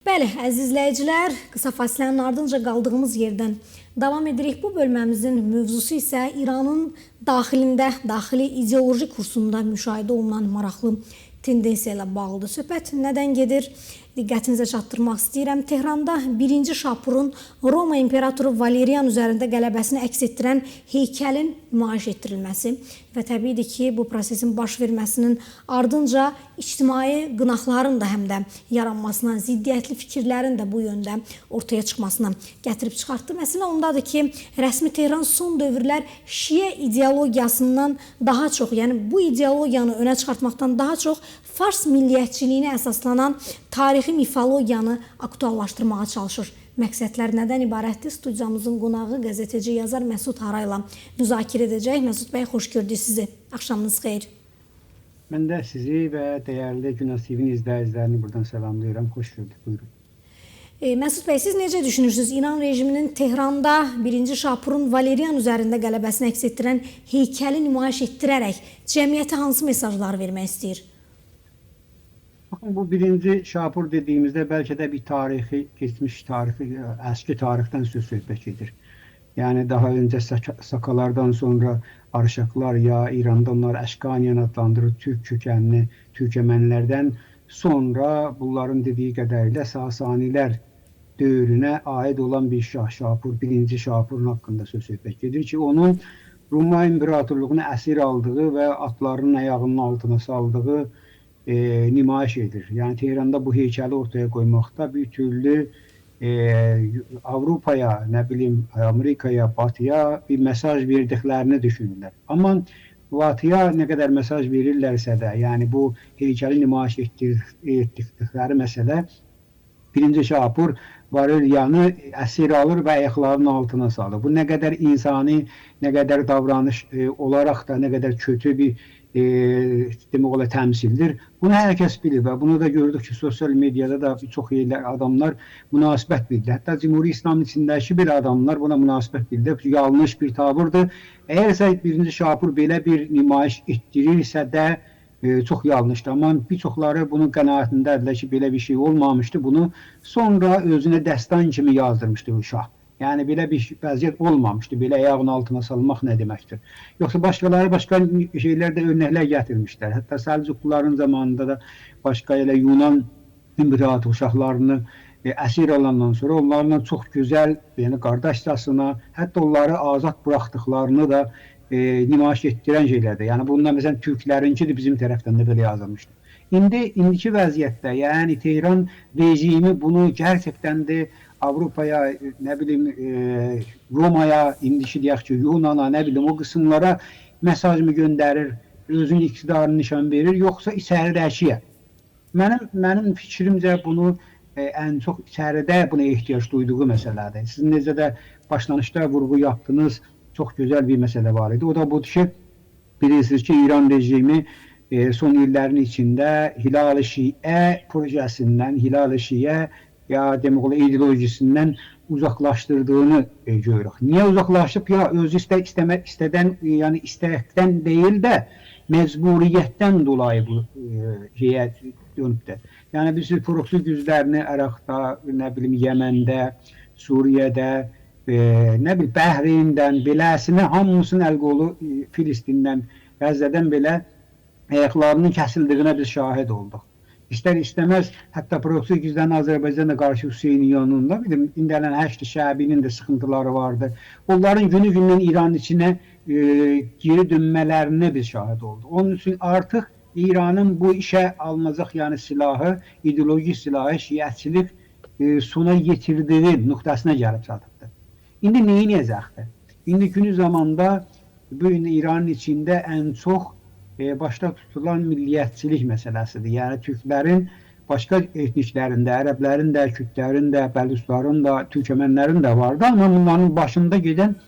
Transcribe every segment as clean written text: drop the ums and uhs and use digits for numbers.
Bəli, əziz izləyicilər, qısa fasilənin ardınca qaldığımız yerdən davam edirik. Bu bölməmizin mövzusu isə İranın daxilində, daxili ideoloji kursunda müşahidə olunan maraqlı tendensiya ilə bağlıdır. Söhbət nədən gedir? Diqqətinizə çatdırmaq istəyirəm. Tehranda 1-ci Şapurun Roma imperatoru Valerian üzərində qələbəsini əks etdirən heykəlin nümayiş etdirilməsi və təbiidir ki, bu prosesin baş verməsinin ardınca ictimai qınaqların da həm də yaranmasına, ziddiyyətli fikirlərin də bu yöndə ortaya çıxmasına gətirib çıxartdı. Məsələ ondadır ki, rəsmi Tehran son dövrlər şiə ideologiyasından daha çox, yəni bu ideologiyanı önə çıxartmaqdan daha çox fars milliyyətçiliyinə əsaslanan tarixi mifologiyanı aktuallaşdırmağa çalışır. Məqsədlər nədən ibarətdir? Studiyamızın qonağı qəzeteci, yazar Məsud Harayla müzakirə edəcək. Məsud bəy, xoş gördük sizi. Axşamınız xeyir. Mən də sizi və dəyərli Günəş TV-nin izləyicilərini buradan salamlayıram. Xoş gördük. Buyurun. Məsud bəy, siz necə düşünürsünüz? İran rejiminin Tehranda 1-ci Şapurun Valerian üzərində qələbəsini əks etdirən heykəli nümayiş etdirərək cəmiyyətə hansı mesajlar vermək istəyir? Bakın, bu birinci Şapur dediğimizde belki de bir tarihi, geçmiş tarihi, eski tarihten söz söhbət gedir. Yani daha önce Sakalardan sonra Arşaklar ya İran'da onlar Əşkaniyan adlandırır, Türk kökənli Türkəmənlərdən sonra bunların dediği qədərilə Sasanilər dövrünə aid olan bir şah Şapur, birinci Şapurun hakkında söz söhbət gedir ki, onun Roma İmperatorluğunu əsir aldığı və atlarının ayağının altına saldığı nümayiş edir. Yani Tehranda bu heykəli ortaya koymakta bir türlü Avrupa'ya, ne bileyim Amerika'ya, Batı'ya bir mesaj verdiklerini düşünürler. Ama Batı'ya ne kadar mesaj verirlerse de, yani bu heykəli nümayiş ettirdikleri mesele, birinci Şapur Valerianı əsir alır və ayaqlarının altına salır. Bu nə qədər insani, nə qədər davranış olaraq da nə qədər kötü bir demək olar təmsildir. Bunu hər kəs bilir və bunu da gördük ki, sosial mediada da çox yerlər adamlar münasibət bildirir. Hətta Cümhuri İslamın içindəki bir adamlar buna münasibət bildirir. Yanlış bir tavırdır. Əgərsə birinci Şapur belə bir nümayiş etdirirsə də çox yanlışdır. Amma bir çoxları bunun qənaətindədirlər ki, belə bir şey olmamışdı. Bunu sonra özünə dəstan kimi yazdırmışdı bu şah. Yəni belə bir vəziyyət olmamışdı. Belə ayağın altına salmaq nə deməkdir? Yoxsa başqaları başqa şeylər də örnəklər gətirmişlər. Hətta Səlcuqluların zamanında da başqa elə Yunan imperator uşaqlarını əsir alandan sonra onlarla çox gözəl, yəni qardaşcasına, hətta onları azad buraxdıqlarını da nümayiş etdirən şeylərdir. Yəni bundan məsələn türklərinki də bizim tərəfdən də belə yazılmışdı. İndiki vəziyyətdə, yəni Tehran rejimi bunu gerçekten də Avrupa'ya, nə bilim Roma'ya, indiki deyək ki, Yunana, nə bilim o qısımlara mesaj mı göndərir, özünün iqtidarını nişan verir, yoxsa içəridəkiyə? Mənim fikrimcə bunu ən çox içəridə buna ehtiyac duyduğu məsələdir. Siz necə də başlanğıcda vurğu yapdınız, çox gözəl bir məsələ var idi. O da budur ki, bilirsiniz ki, İran rejimi son illərin içində Hilal-i Şiə projesindən, Hilal-i Şiə ya demək olar ideolojisindən uzaqlaşdırdığını görürük. Niyə uzaqlaşıb? Ya özü istədən, yəni istəkdən deyil də məcburiyyətdən dolayı bu şeyə dönübdür. Yəni biz proksi güclərini Iraqda, nə bilim Yəməndə, Suriyədə, nə bilim Bəhreyndən, beləsinə hamısının əl qolu Filistindən, Qəzzədən belə ayaqlarının kəsildiyinə biz şahid olduq. İstər istəməz, hətta proksi güclərin Azərbaycana qarşı Hüseynin yanında, bildim, indi hələn Həşd-i Şəbinin də sıxıntıları vardı. Onların günü-gündən İranın içinə geri dönmələrinə biz şahid olduq. Onun üçün artıq İranın bu işə alınacaq, yəni silahı, ideoloji silahı, şiəçilik sona yetirdiyi nöqtəsinə gəlib çatıbdır. İndi nə edəcəkdir? İndi günü zamanda bu gün İranın içində ən çox başda tutulan milliyyətçilik məsələsidir. Yəni türklərin başqa etniklərində, ərəblərin də, kürdlərin də, bəlusların da, türkəmənlərin də vardı. Amma bunların başında gedən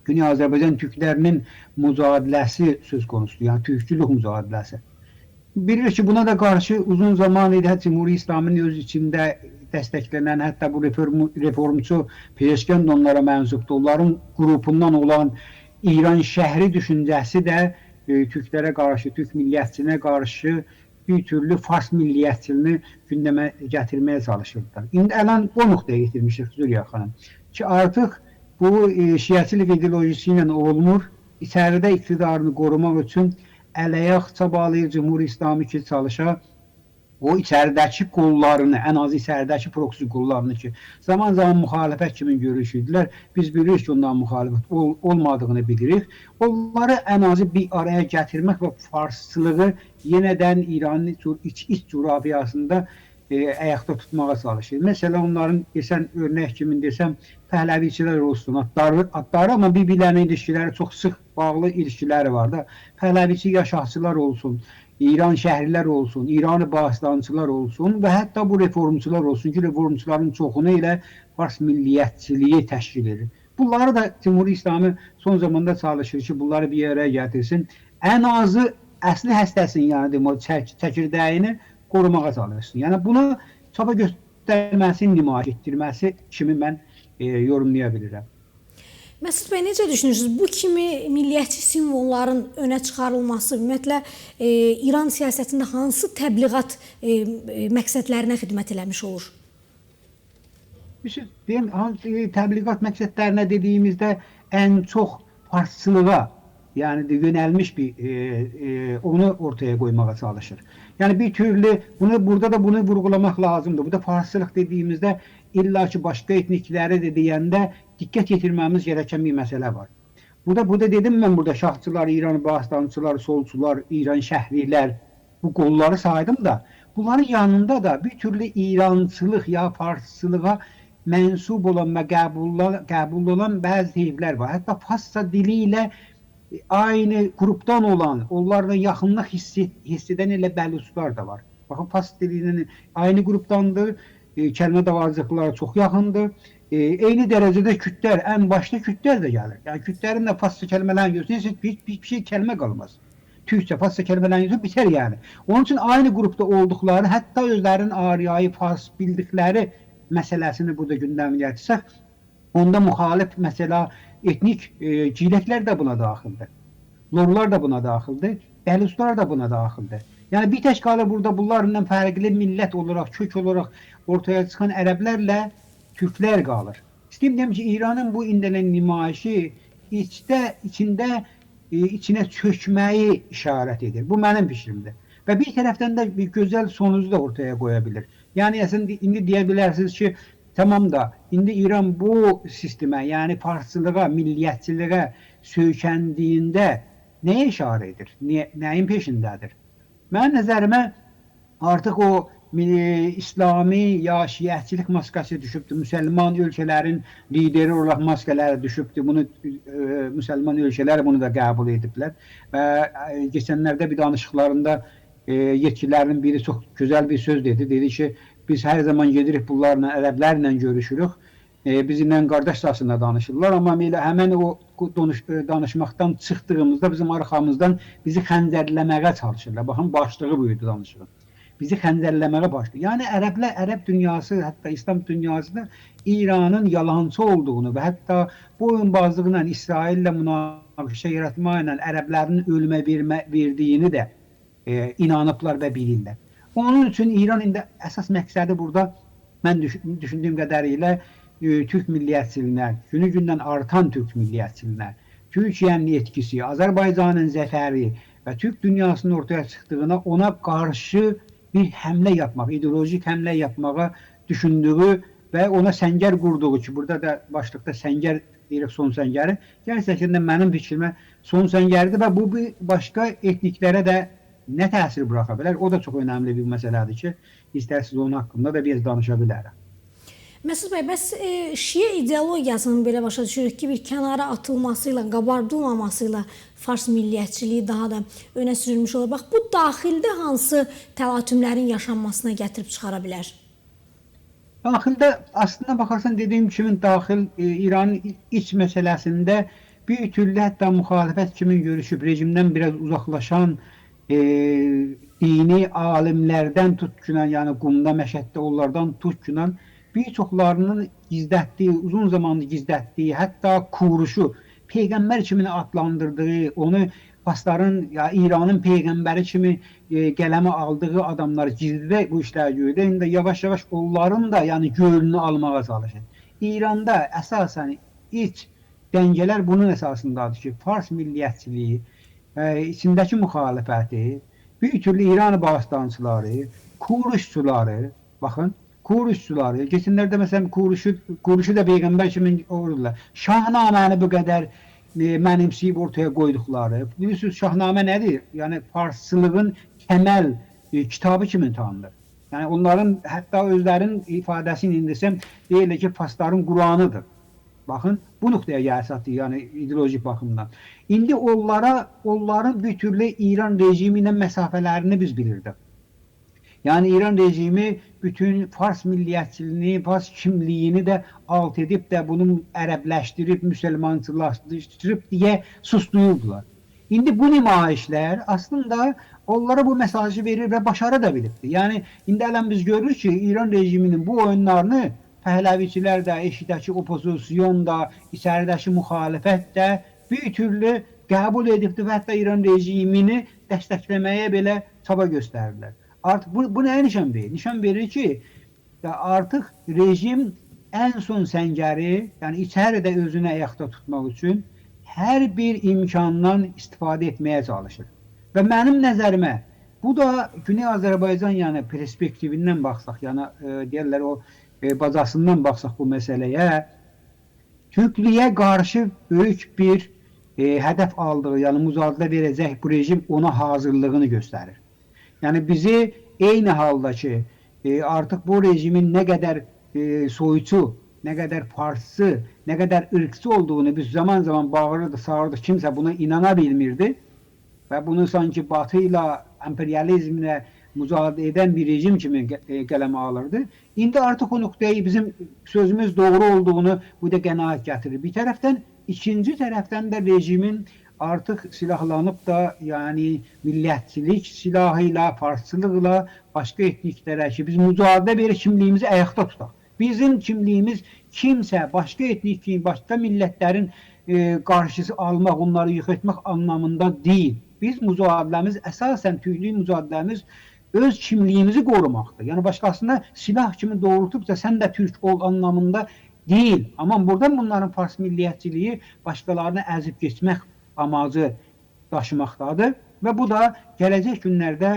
Güney Azərbaycan türklərinin mücadiləsi söz konusudur. Yəni türkçülük mücadiləsi. Bilirik ki, buna da qarşı uzun zaman idi Cümhuri İslamın öz içində dəstəklənən, hətta bu reformçu Pezeşkan da onlara mənsubdur. Onların qrupundan olan İran şəhri düşüncəsi də türklərə qarşı, türk milliyyətçinə qarşı bir türlü Fars milliyyətçiliyini gündəmə gətirməyə çalışırdılar. İndi əlan o nöqtəyə getirmişik Züleyxa xanım ki, artıq bu şiəçilik ideolojisi ilə olmur. İçəridə iqtidarını qorumaq üçün əl-ayaq çabalayır Cümhuri İslami ki, çalışa o içəridəki qollarını, ən azı içəridəki proksi qollarını ki, zaman-zaman müxalifət kimi görüşürdülər. Biz bilirik ki, onların müxalifət olmadığını bilirik. Onları ən azı bir araya gətirmək və farsçılığı yenədən İranın iç coğrafiyasında ayaqda tutmağa çalışır. Məsələn, onların desən, örnək kimi desəm, Pəhləviçilər olsun, adları, amma bir-birlərinin ilişkiləri çox sıx bağlı ilişkiləri var da. Pəhləviçi ya şahçılar olsun, İran şəhrilər olsun, İranı bastançılar olsun və hətta bu reformçular olsun ki, reformçuların çoxunu elə Fars milliyyətçiliyi təşkil edir. Bunları da Cümhuri İslami son zamanda çalışır ki, bunları bir yerə gətirsin. Ən azı əsli həstəsini, yəni demək, çəkirdəyini qorumağa çalışsın. Yəni bunu çaba göstərməsi, nümayiş etdirməsi kimi mən yorumlaya bilirəm. Məsud bəy, necə düşünürsünüz? Bu kimi milliyyətçi simvolların önə çıxarılması ümumiyyətlə İran siyasətində hansı təbliğat məqsədlərinə xidmət eləmiş olur? Deyim, təbliğat məqsədlərinə dediyimizdə ən çox farsçılığa, yəni də yönəlmiş bir onu ortaya qoymağa çalışır. Yəni bir türlü bunu burada da bunu vurğulamaq lazımdır. Bu da farsçılıq dediyimizdə illa ki başqa etnikləri də deyəndə diqqət yetirməmiz gerəkən bir məsələ var. Burada dedim mən burada şahçılar, İran bastançılar, solçular, İran şəhrilər bu qolları saydım da bunların yanında da bir türlü İrançılıq ya farsçılığa mənsub olan və qəbul olan bəzi teyflər var. Hətta Farsça dili ilə aynı qrupdan olan, onlarla yaxınlıq hiss edən elə bəluçlar da var. Baxın, Fars dilinin aynı qrupdandır, kəlmə davarcıqları çox yaxındır. Eyni dərəcədə kütlər, ən başda kütlər də gəlir. Yəni kütlərin də Farsça kəlmələrini götürsə, heç bir şey kəlmə qalmaz. Türkçə, Farsça kəlmələrini götürsə, bitər yəni. Onun üçün aynı qrupda olduqları, hətta özlərinin Ariyayı, Fars bildikləri məsələsini burada gündəmə gətirsək, onda müxalif məsələ etnik giləklər də buna daxildir. Lorlar da buna daxildir. Bəluslar da buna daxildir. Yəni bir tək qalır burada bunlarla fərqli millət olaraq, kök olaraq ortaya çıxan ərəblərlə türklər qalır. İstəyim deyim ki, İranın bu indələn nümayişi içinə çökməyi işarət edir. Bu mənim fikrimdir. Və bir tərəfdən də bir gözəl sonucu da ortaya qoya bilir. Yəni əslində indi deyə bilərsiniz ki, tamam da indi İran bu sistemə, yəni farsçılığa, milliyyətçiliyə söykəndiyində nəyə işarə edir? Nəyin peşindədir? Mənim nəzərimə artıq o İslami ya şiəçilik maskası düşübdür. Müsəlman ölkələrin lideri olaraq maskaları düşübdür. Bunu müsəlman ölkələr bunu da qəbul ediblər. Və keçənlərdə bir danışıqlarında yetkililərin biri çox gözəl bir söz dedi. Dedi ki, biz hər zaman gedirik bunlarla, ərəblərlə görüşürük. Bizimlə qardaşcasına danışırlar, amma elə həmən o danışmaqdan çıxdığımızda bizim arxamızdan bizi xəncərləməyə çalışırlar. Baxın, başlığı buydu danışığın. Bizi xəncərləməyə başlayır. Yəni ərəblər, ərəb dünyası, hətta İslam dünyasında İranın yalançı olduğunu və hətta bu oyunbazlıqla İsraillə münaqişə yaratmayla ərəblərin ölümə verdiyini də inanıblar və bilirlər. Onun üçün İran indi əsas məqsədi burada mən düşündüyüm qədərilə Türk milliyyətçiliyinə, günü-gündən artan Türk milliyyətçiliyinə, Türkiyənin etkisi, Azərbaycanın zəfəri və Türk dünyasının ortaya çıxdığına ona qarşı bir həmlə yapmaq, ideolojik həmlə yapmağa düşündüyü və ona səngər qurduğu ki, burada da başlıqda səngər deyirik, son səngəri, gerçəkdən də mənim fikrimə son səngəridir və bu bir başqa etniklərə də nə təsir bıraxa bilər? O da çox önəmli bir məsələdir ki, istərsiniz onun haqqında da biraz danışa bilərəm. Məsud bəy, bəs şiə ideologiyasının belə başa düşürük ki, bir kənara atılması ilə, qabardılmaması ilə Fars milliyyətçiliyi daha da önə sürülmüş olur. Bax, bu daxildə hansı təlatümlərin yaşanmasına gətirib çıxara bilər? Daxildə, aslına baxarsan, dediyim kimi, daxil İranın iç məsələsində bir türlü hətta müxalifət kimi görüşüb, rejimdən biraz uzaqlaşan dini alimlərdən tutkunan, yəni Qumda, Məşəddə onlardan tutkunan bir çoxlarının gizlətdiyi, uzun zamandır gizlətdiyi, hətta Kuruşu Peyğəmbər kimi adlandırdığı, onu Farsların, ya İranın peyğəmbəri kimi qələmə aldığı adamlar gizlidə bu işləri görür. İndi yavaş-yavaş onların da yəni gönlünü almağa çalışır. İranda əsasən iç dəngələr bunun əsasındadır ki, Fars milliyyətçiliyi, içindəki müxalifəti, bir türlü İran bastançıları, Kuruşçuları, baxın, Kuruşçuları, keçənlərdə məsələn Kuruşu da peyğəmbər kimi olurdular. Şahnaməni bu qədər mənimsəyib ortaya qoyduqları. Bilirsiniz, Şahnamə nədir? Yəni farsçılığın təməl kitabı kimi tanınır. Yəni onların hətta özlərinin ifadəsini indi desəm, deyirlər ki, Farsların Quranıdır. Baxın, bu nöqtəyə gəlir çatdı, yəni ideolojik baxımdan. İndi onların bir türlü İran rejimi ilə məsafələrini biz bilirdik. Yəni İran rejimi bütün Fars milliyyətçiliyini, Fars kimliyini də alt edib də bunu ərəbləşdirib, müsəlmançılaşdırıb deyə susduyurdular. İndi bu nümayişlər aslında onlara bu mesajı verir və başarı da bilibdir. Yəni indi hələn biz görürük ki, İran rejiminin bu oyunlarını Pəhləviçilər də, eşidəki opozisyon da, içəridəki müxalifət də bir türlü qəbul edibdir və hətta İran rejimini dəstəkləməyə belə çaba göstərirlər. Artıq bu nəyə nişan verir? Nişan verir ki, artıq rejim ən son səngəri, yəni içəridə özünü ayaqda tutmaq üçün hər bir imkandan istifadə etməyə çalışır. Və mənim nəzərimə bu da Güney Azərbaycan yəni perspektivindən baxsaq, yəni deyirlər o bacasından baxsaq bu məsələyə, Türklüyə qarşı böyük bir hədəf aldığı, yəni mücadilə verəcək bu rejim ona hazırlığını göstərir. Yəni bizi eyni halda ki, artıq bu rejimin nə qədər soyucu, nə qədər farsçı, nə qədər ırqçı olduğunu biz zaman zaman bağırırdı, sağırdı, kimsə buna inana bilmirdi və bunu sanki Batı ilə, emperyalizmlə mücadilə edən bir rejim kimi qələmə alırdı. İndi artıq o nöqtəyi bizim sözümüz doğru olduğunu bu da qənaət gətirir. Bir tərəfdən, ikinci tərəfdən də rejimin artıq silahlanıb da, yəni millətçilik silahı ilə, farsçılıqla başqa etniklərə ki, biz mücadilə verir kimliyimizi ayaqda tutaq. Bizim kimliyimiz kimsə, başqa etnik, başqa millətlərin qarşısı almaq, onları yox etmək anlamında deyil. Biz mücadiləmiz, əsasən türklük mücadiləmiz öz kimliyimizi qorumaqdır. Yəni başqasına silah kimi doğrultub da sən də türk ol anlamında deyil. Amma buradan bunların fars milliyyətçiliyi başqalarını əzib keçmək amacı daşımaqdadır və bu da gələcək günlərdə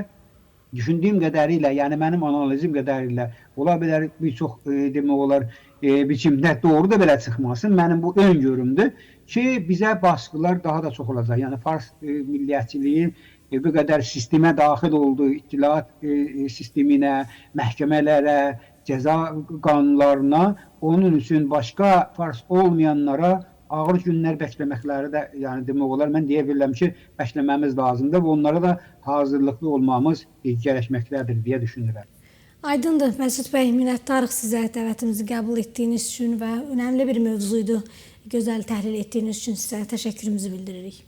düşündüyüm qədərilə, yəni mənim analizim qədərilə ola bilər bir çox demək olar biçimdə doğru da belə çıxmasın. Mənim bu öngörümdür ki, bizə baskılar daha da çox olacaq. Yəni fars milliyyətçiliyi bu qədər sistemə daxil oldu, ittilaat sisteminə, məhkəmələrə, cəza qanunlarına, onun üçün başqa fars olmayanlara ağır günlər bəkləməkləri də, yəni demək olar, mən deyə bilirəm ki, bəkləməmiz lazımdır və onlara da hazırlıqlı olmamız gərəkməkdədir deyə düşünürəm. Aydındır. Məsud bəy, minnətdarıq sizə dəvətimizi qəbul etdiyiniz üçün və önəmli bir mövzuydu. Gözəl təhlil etdiyiniz üçün sizə təşəkkürümüzü bildiririk.